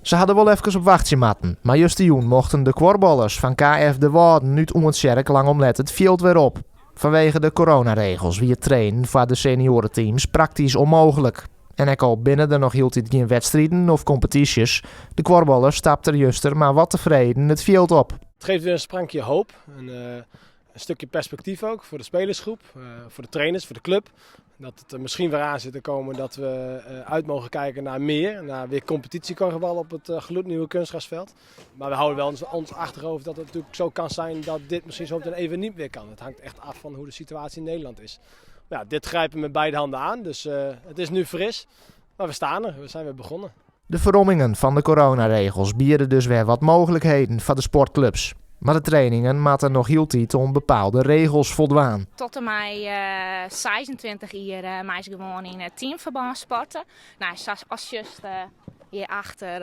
Se ha der wol efkes op wachtsje moatten, mar justerjûn mochten de kuorballers fan KF De Wâlden út Oentsjerk lang om let it fjild wer op. Fanwege de coronaregels wie it trainen foar de senioareteams praktysk ûnmooglik. En ek al binne der noch hieltyd gjin wedstriden of kompetysjes, de kuorballers stapten juster mar wat tefreden it fjild op. Het geeft weer een sprankje hoop. Een, een stukje perspectief ook voor de spelersgroep, voor de trainers, voor de club. Dat het er misschien weer aan zit te komen dat we uit mogen kijken naar meer. Naar weer competitiekorfbal op het gloednieuwe kunstgrasveld. Maar we houden wel ons achterhoofd dat het natuurlijk zo kan zijn dat dit misschien zo meteen even niet meer kan. Het hangt echt af van hoe de situatie in Nederland is. Maar ja, dit grijpen we met beide handen aan. Dus het is nu fris. Maar we staan er. We zijn weer begonnen. De ferrommingen fan de coronaregels biede dus wer wat mooglikheden foar de sportklups. Mar de trainingen moatte noch hieltyd oan bepaalde regels foldwaan. Tot en mei 26 jier meist gewoan yn teamferbân sporte. No, sa as sjochst hjirachter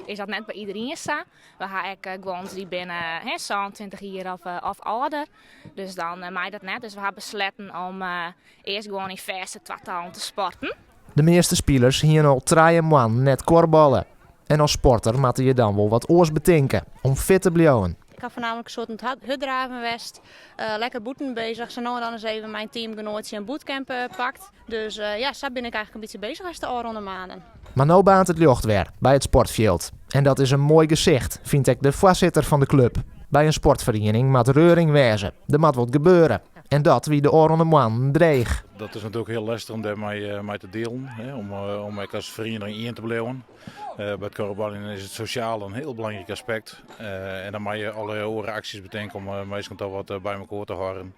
is dat net by iderien sa. We ha ek guon dy't binne 27 jier of âlder, dus dan mei dat net. Dus we ha besletten om earst gewoan yn fêste twatallen te sporten. De measte spilers hiene al 3 moannen net kuorballe. En as sporter moatte je dan wol wat oars betinke om fit te bliuwen. Ik ha foarnaamlik in soad oan it hurddraven west, lekker bûten bezich. Sa no en dan ris even mei in teamgenoatsje in bootcamp pakt. Dus ja, sa bin ik eigenlik in bytsje bezich west de ôfrûne maanden. Mar no baarnt it ljocht wer by it sportfjild. En dat is in moai gesicht, fynt ek de foarsitter fan de klup. By in sportferiening moat reuring wêze, der moat wat gebeure. En dat wie de ôfrûne moannen dreech. Dat is natuerlik hiel lestich om dêrmei mei te dealen, hè, om ek as feriening ien te bliuwen. By it kuorbaljen is it sosjaal in hiel belangryk aspekt. En dan moatte je alle oare aksjes betinke om minsken toch wat by mekoar te hâlden.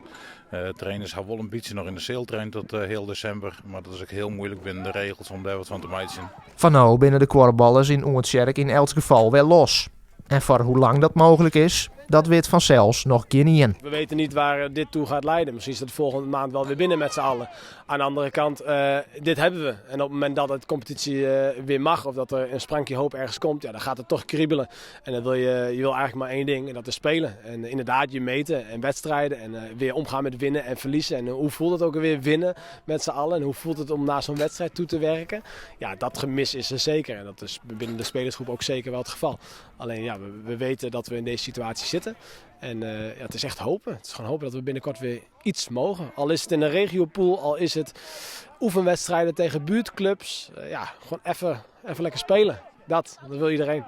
Trainers ha wol in bytsje noch yn de seal traind tot heal desimber, mar dat is ek hiel muoilik binnen de regels om dêr wat fan te meitsjen. Foar no binne de kuorballers yn Oentsjerk yn elts gefal wer los. En foar hoe lang dat mooglik is, dat wit fansels noch gjinien. We weten niet waar dit toe gaat leiden. Misschien is het volgende maand wel weer binnen met z'n allen. Aan de andere kant, dit hebben we. En op het moment dat het competitie weer mag of dat er een sprankje hoop ergens komt, ja, dan gaat het toch kriebelen. En dan wil je, je wil eigenlijk maar één ding en dat is spelen. En inderdaad je meten en wedstrijden en weer omgaan met winnen en verliezen. En hoe voelt het ook alweer winnen met z'n allen? En hoe voelt het om naar zo'n wedstrijd toe te werken? Ja, dat gemis is er zeker. En dat is binnen de spelersgroep ook zeker wel het geval. Alleen ja, we weten dat we in deze situatie zitten. En ja, het is echt hopen. Het is gewoon hopen dat we binnenkort weer iets mogen. Al is het in een regiopool, al is het oefenwedstrijden tegen buurtclubs. Ja, gewoon even lekker spelen. Dat wil iedereen.